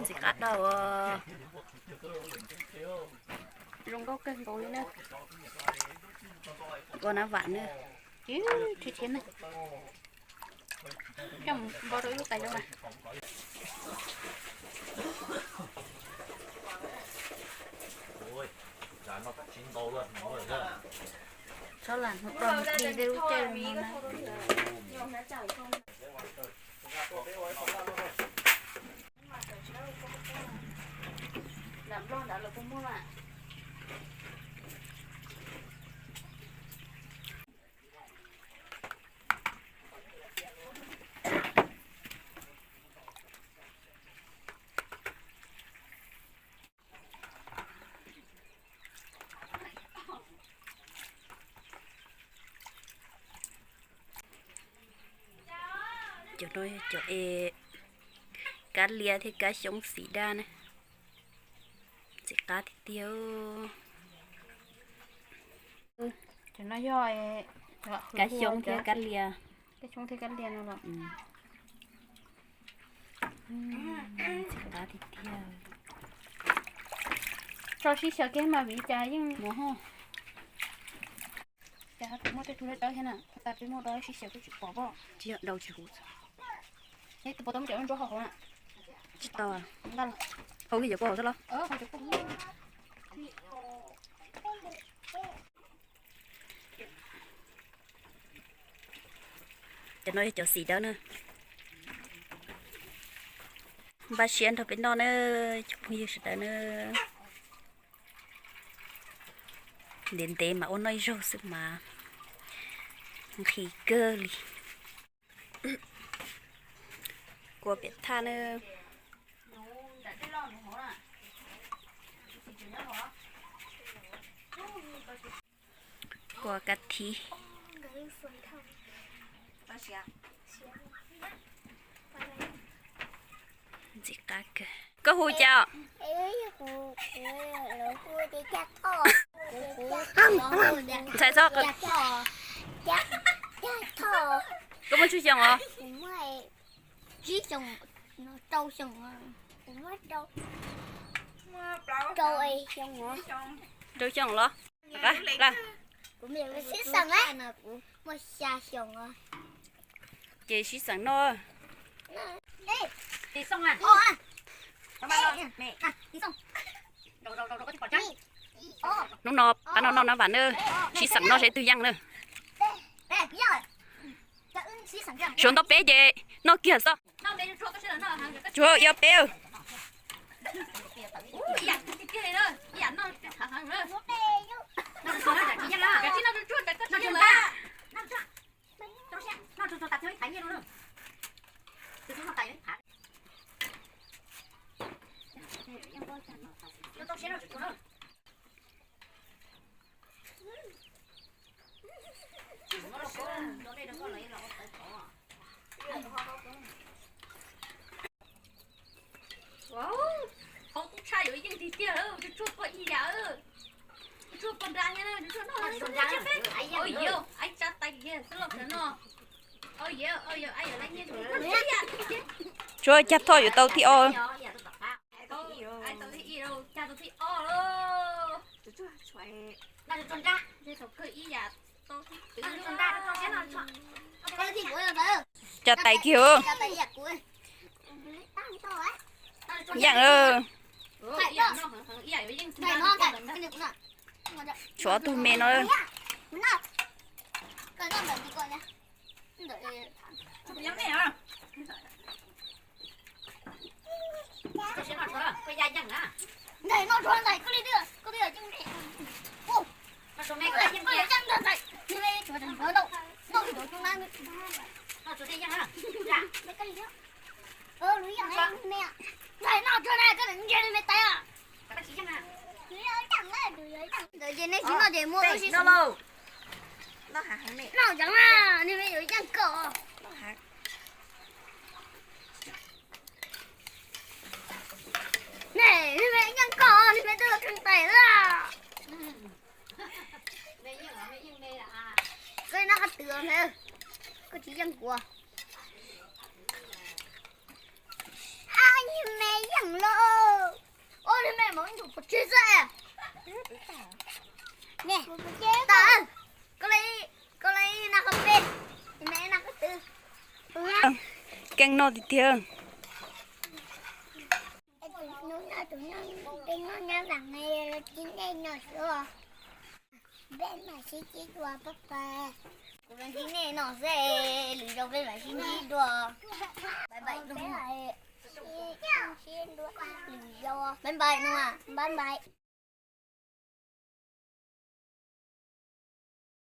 Ntxim qab dau. Zoo nkauj kawg nkaus li na. Ua nav vam na. Tib tib na. Coj mus npo rau ib lub tais zoo na. Txhob lam hnov rau mus dig tej lub caij zoo no na. Cov no yog cov es kab lia thiab kab xyoob xim daj na. Ntxim qab tiag tiag. Cov no yog kab xyoob thiab kab lia. Kab xyoob thiab kab lia no los. Ntxim qab tiag tiag. Tso sib xyaw kiag mas vim cas yeej mus ho. Cas kuv muaj tej tug dawb dawb thiab na, tas peb muaj dawb sib xyaw kuj tsis pom pob. Tsis yog dau tsis huv. Tus puas tau muab cov ntsuab hau hauv na? Tsis tau. Hau kiag cov kua hauv xwb los? Cov no yog cov xim dawb na. Npaj siab nrog peb noj na, cov phooj ywg sawv daws na. Ntev ntev mas ua noj ib zaug xwb mas nqhis kawg li. Kua piam thaj na. Kua kab thib. Ntxim qab kawg. Koj hu cas? Ntxhais txhob. Koj muaj tsawg xyoo os? Rau xyoo los? Sib xeem, muaj xya xyoo. Ces sib xeem noj. Hnub no pab noj noj na vam na, sib xeem noj seb twg yeej na. Suav ntau peb ces noj kiag xwb. Tsuav yog peb. Hauv kuj tshaj yuav yeej tiag tiag, tshuaj poj ib yam, tshuaj poj nra thiab, tshuaj no, ib tsa tais kiag xwb los no. Tshuav cag thoj yuav tau thib ob. Cog tais kiag. Yeej. Tshuav ob tug me no. Ntawd ces nej tsis noj ces muab, noj ntsev na, nej me yuav yeej kawg. Nej me yeej kawg, nej me twb kheej tais lawm. Koj noj qab twv, koj tsis yeej kuv. Tag, koj le, koj le na qhov peb, na qhov twb. Keej noj tiag tiag. Hnub no tus no peb noj nyab vam, los tib nej no xwb. Peb mam sib ntsib dua, bye bye. Kuv los ntsib nej no xwb, lwm zaus peb mam sib ntsib dua. Bye bye no. Lwm zaus, bye bye no. Bye bye.